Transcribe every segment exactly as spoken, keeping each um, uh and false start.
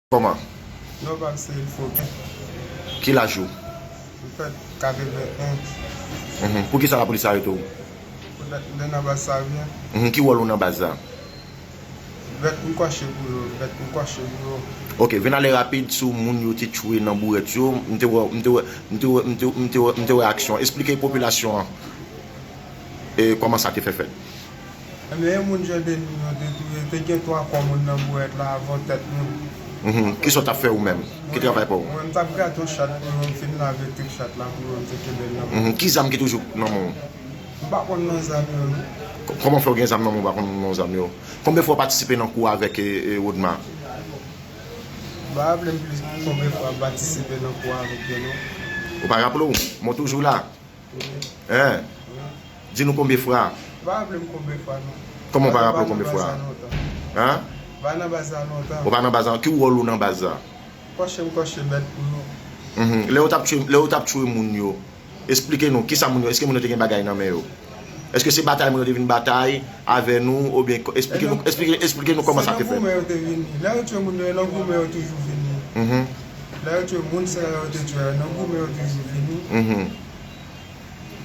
Kòman? Non, pa m se Ilfo. Ki laj ou? M fèt katreven en. Mhm. Poukisa lapolis arete w? Poutèt m te nan baz sa byen. Mhm. Ki wòl ou nan baz la? Bèt m kòche pou yo, bèt m kòche pou yo. Ok, vin ale rapid sou moun yo te tchwe nan bourèt yo. M te wè, m te wè, m te wè, m te, m te wè, m te wè aksyon. Esplike popilasyon an, e, kòman sa te fè fèt. Ebyen, e moun Jandeni yo te touye, te gen twa kò moun nan bourèt la avan tèt moun. Mhm. Kisa w t ap fè ou menm? Ki travay pa w? Mwen, m t ap grate yon chat pou yo, m fin lave trip chat la pou yo, m te kenbe l nan men. Mhm. Ki zam ki toujou nan men w? M pa konn non zam yo, non. K-, kòman fè w gen zam nan men w, ou pa konn non zam yo? Konbyen fwa w patisipe nan kou avèk, e, e, Rodma? M pa raple m plis konbyen fwa m patisipe nan kou avèk yo, non. Ou pa raple w? Mwen toujou la. Wi. Hein? Wi. Di nou konbyen fwa? M pa raple m konbyen fwa, non. Kòman w pa raple w konbyen fwa? Paske m pa nan baz la lontan. Hein? M pa nan baz la lontan. Ou pa nan baz la, ki wòl ou nan baz la? Kòche m kòche bèt pou yo. Mhm. Lè yo t ap tchwe, lè yo t ap tchwe moun yo, esplike nou, kisa moun yo, èske moun yo te gen bagay nan men yo? Èske se batay moun yo te vin batay avè nou, oubyen, esplike nou, esplike, esplike nou kòman sa te fèt? Se nan goumen yo te vini. Lè yo tchwe moun yo, e nan goumen yo toujou vini. Mhm. Lè yo tchwe moun sa yo te tchwe, nan goumen yo toujou vini. Mhm.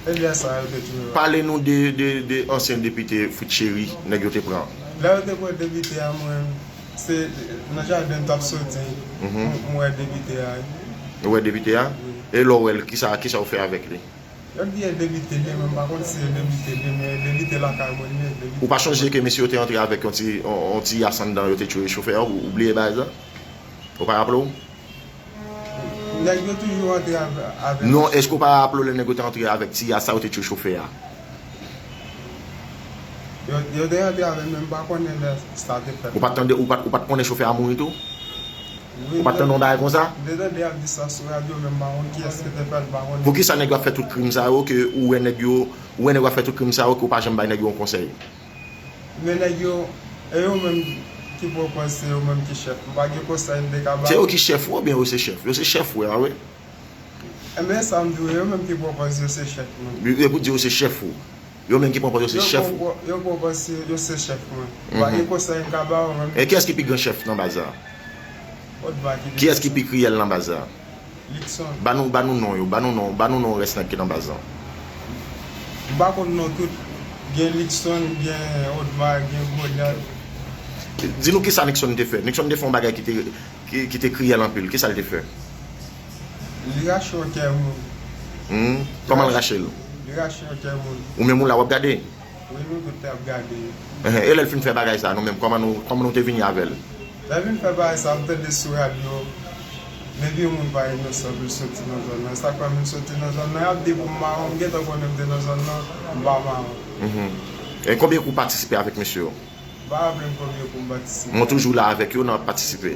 E lè sa yo te tchwe yo. Pale nou de, de, de ansyen depite Fritz Chéry, nèg yo te pran. Lè yo te pran depite a, mwen, se nan jaden m t ap soti, mhm, m, m wè depite a. Ou wè depite a? Wi. E lè w wè l, kisa, kisa w fè avèk li? Yo di e depite li ye, men m pa konn si e depite li ye, men depite lakay mwen li ye, depite. Ou pa chonje ke mesye yo te antre avèk yon ti, yon, yon ti yas anndan, yo te tchwe chofè a, ou, ou bliye bagay sa? Ou pa raple w? Nèg yo toujou antre avè-, avè. Non, èske w pa raple w lè nèg yo te antre avèk ti yas sa, yo te tchwe chofè a? Yo, yo te antre avè l, men m pa konnen lè sa te fèt. Ou pa t tande, ou pa t, ou pa t konnen chofè a mouri tou? Wi, ou pa t tande yon bagay konsa? M te tande y ap di sa sou radyo, men m pa konn kiyès ki te fè l, m pa konnen. Poukisa nèg yo ap fè tout krim sa yo, ke ou wè nèg yo, ou wè nèg yo ap fè tout krim sa yo, ke w pa janm bay nèg yo yon konsèy? Men nèg yo, e yo menm ki pwopòz, se yo menm ki chèf. M pa gen konsèy m te ka ba yo. Se yo ki chèf ou oubyen yo se chèf? Yo se chèf ou, a wi. Ebyen, sa m di w, yo menm ki pwopòz yo se chèf mwen. Yo, yo pou di yo se chèf ou. Yo menm ki pwopòz yo se chèf ou. Yo pwopò-, yo pwopòz se, yo se chèf mwen. M pa gen konsèy m ka ba yo menm. E kiyès ki pi gran chèf nan baz la? Odma ki pi gran chèf. Kiyès ki pi kriyèl nan baz la? Luckson. Ba nou, ba nou non yo, ba nou non, ba nou non rès nèg ki nan baz lan. M pa konn non tout. Gen Luckson, gen Odma, gen Goliath. Di nou kisa Luckson te fè. Luckson te fè yon bagay ki te, ki, ki te kriyèl anpil. Kisa l te fè? Li rache yon kè moun. Hmm? Kòman l rache l? Li rache yon kè moun. Ou menm ou la w ap gade? Wi, nou tout te ap gade. Ehe, e lè l fin fè bagay sa, nou menm, kòman nou, kòman nou te vini avè l? Lè l vin fè bagay sa, m tande sou radyo, depi yon moun pa inosan pou l soti nan zòn nan. Sa k fè m vin soti nan zòn nan, y ap di pou m mawon, m gentan konnen m te nan zòn nan, m pa mawon. Mhm. E konbyen kou w patisipe avèk mesye yo? M pa raple m konbyen kou m patisipe. Mwen toujou la avèk yo, n ap patisipe.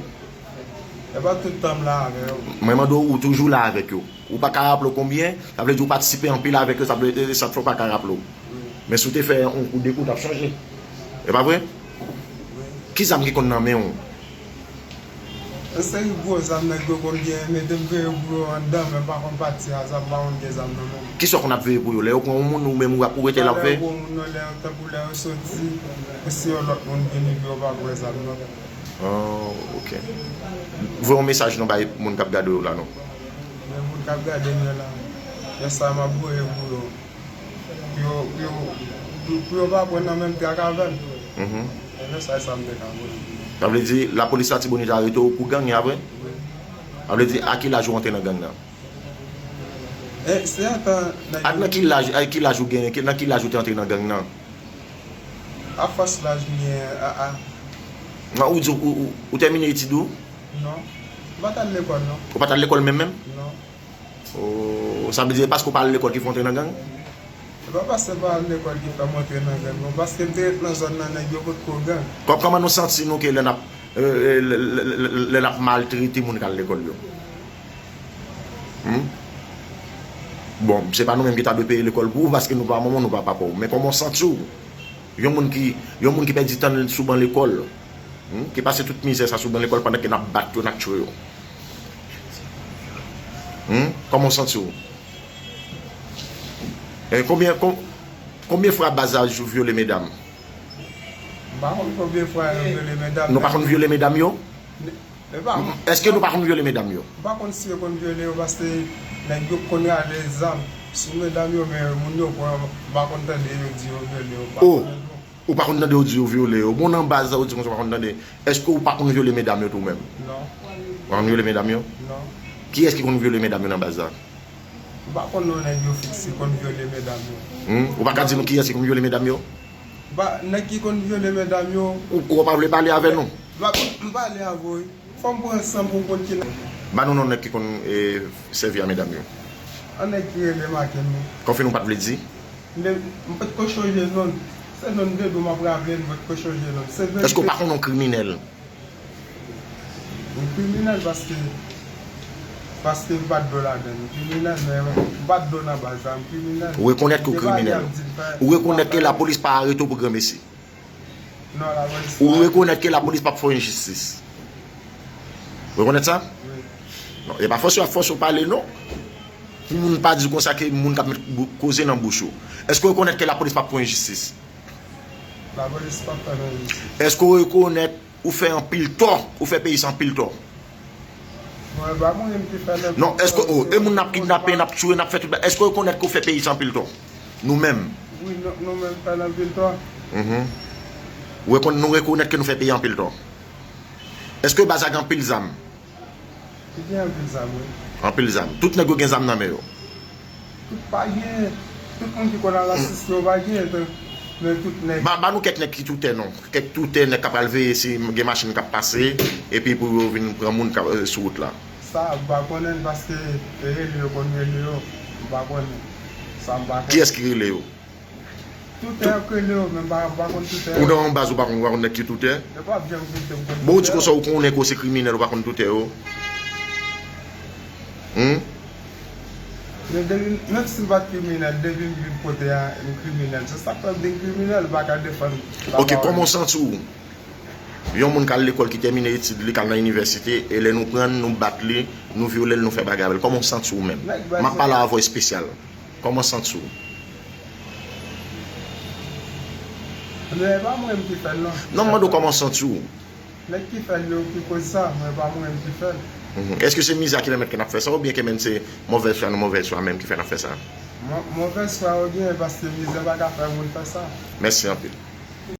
E pa tout tan m la avè yo. Mwen mande w, ou toujou la avèk yo. Ou pa ka raple w konbyen, sa vle di ou patisipe anpil avèk yo, sa vle, e, sa k fè w pa ka raple w. Wi. Men si w te fè yon kou, de kou, w t ap chanje. E pa vre? Wi. Ki zam ki konn nan men w? Yon seri gwo zam nèg yo konn gen, mete m veye pou yo anndan, men m pa konn pati a, sa m pa konn gen zam nan men m. Kisa w konn ap veye pou yo? Lè yo pran yon moun, ou menm ou ap, ou rete la ap veye? Lè yo pran yon moun nan, lè yo, tankou lè yo soti, pou si yon lòt moun vini, pou yo pa pran zam nan. Oh, ok. Voye yon mesaj non bay moun k ap gade w la non. Men moun k ap gade m yo la, mesaj sa m ap voye pou yo. Pou yo, pou yo, pou, pou yo pa pran nan menm trak avè m. Mhm. E mesaj sa m te ka voye pou yo. Sa vle di, lapolis Latibonit arete w pou gang, e apre? Wi. Sa vle di, a ki laj ou antre nan gang nan? E, se antan nèg yo. Ak nan ki laj, a ki laj ou genyen, ki, nan ki laj ou te antre nan gang nan? Afòs laj m genyen, a, a. Nan, ou di, ou, ou, ou tèmine etid ou? Non. M pa t al lekòl, non. Ou pa t al lekòl menm, menm? Non. Oh, sa vle di, e paske w pa al lekòl ki fè w antre nan gang? E pa paske m pa al lekòl ki fè m antre nan gang, non. Paske m te ret nan zòn nan, nèg yo potko gang. Kò-, kòman nou santi nou ke lè n ap, e, e, lè, lè, lè, lè n ap maltrete moun k al lekòl yo? Hmm? Bon, se pa nou menm ki ta dwe peye lekòl pou ou, paske nou pa manman w, nou pa papa w. Men kòman w santi w? Yon moun ki, yon moun ki pèdi tan l sou ban lekòl, hmm, ki pase tout mizè sa sou ban lekòl pandan ke n ap bat yo, n ap tchwe yo. Hmm? Kòman w santi w? E konbyen, kon-, konbyen fwa baz la vyole medam? M pa konn konbyen fwa yo vyole medam. Nou pa konn vyole medam yo? Èske nou pa konn vyole medam yo? M pa konn si yo konn vyole yo, paske nèg yo konn rale zam sou medam yo, men moun yo pran, m pa konn tande yo di yo vyole yo, m pa konnen non. Ou pa konn tande yo di yo vyole yo? Bon, nan baz la, ou di konsa ou pa konn tande. Èske ou pa konn vyole medam yo tou menm? Non. Ou pa konn vyole medam yo? Non. Kiyès ki konn vyole medam yo nan baz la? M pa konn non nèg yo fiks ki konn vyole medam yo. Hmm? Ou pa ka di nou kiyès ki konn vyole medam yo? Ba, nèg ki konn vyole medam yo. Ou, ou pa vle pale avè nou? M pa, m pale avè w wi. Fò m pran san pou m konn ki nèg. Ba nou non nèg ki konn, e, sèvi a medam yo. An nèg ki rele Maken wi. Konfime ou pa t vle di? M, m pa t ko chonje non l. Se non de do m ap raple l, m pa t ko chonje non l. Se verite. Èske ou pa konn yon kriminèl? M kriminèl paske, paske m pa t do ladan l. M kriminèl, men m pa t do nan baz la. M kriminèl. Ou rekonèt ke w kriminèl. Ou rekonèt ke lapolis pa arete w pou granmesi. Non, lapolis pa. Ou rekonèt ke lapolis p ap fè w enjistis. Ou rekonèt sa? Wi. Non, e pa fòse y ap fòse w pale non. Pou moun pa di konsa ke moun k ap met bou-, koze nan bouch ou. Èske w rekonèt ke lapolis p ap fè w enjistis? Lapolis p ap fè m enjistis. Èske w rekonèt ou fè anpil tò, ou fè peyi sa anpil tò? Mwen pa mwen menm ki fè l. Non, èske, oh, e moun n ap kidnape, n ap tiye, n ap fè tout bagay, èske w rekonèt ke w fè peyi sa anpil tò? Nou menm. Wi, nou, nou menm fè l anpil tò. Mhm. Ou rekonn-, nou rekonèt ke nou fè peyi anpil tò. Èske baz la gen anpil zam? Li gen anpil zam, wi. Anpil zam. Tout nèg yo gen zam nan men yo? Tout pa gen. Tout moun ki konn al asiste yo pa gen, men tout nèg. Ba, ba nou kèk nèg ki toutè non. Kèk toutè nèg k ap al veye si gen machin k ap pase, epi pou yo vin pran moun k ap, eh, sou wout la. Sa, m pa konnen l paske e rele yo konn rele yo, m pa konnen. Sa m pa konnen. Kiyès ki rele yo? Toutè ap rele yo, men m pa, m pa konn toutè yo. Ou nan yon baz ou pa konn, ou pa konn nèg ki toutè? Yo p ap janm kite m konn toutè yo. Bon, ou di konsa ou konnen ke w se kriminèl, ou pa konn toutè yo? Hmm? Men depi, menm si m pa t kriminèl, depi m vin kote a, m kriminèl. Se sa k fè m vin kriminèl, m pa ka defann. Ok, kòman w santi w? Yon moun k al lekòl, ki tèmine etid li, k al nan inivèsite, e lè nou pran l, nou bat li, nou vyole l, nou fè bagay avè l. Kòman w santi w menm? M ap pale a vwa espesyal. Kòman w santi w? Men e pa mwen menm ki fè l non. Non, m mande w kòman w santi w. Nèg ki fè l yo ki koz sa, men e pa mwen menm ki fè l. Mhm. Èske se mizè a ki pèmèt ke n ap fè sa, oubyen ke menm se movèz fwa nou, movèz fwa menm ki fè n ap fè sa? Mo-, movèz fwa yo genyen paske mizè pa ka fè moun fè sa. Mèsi anpil.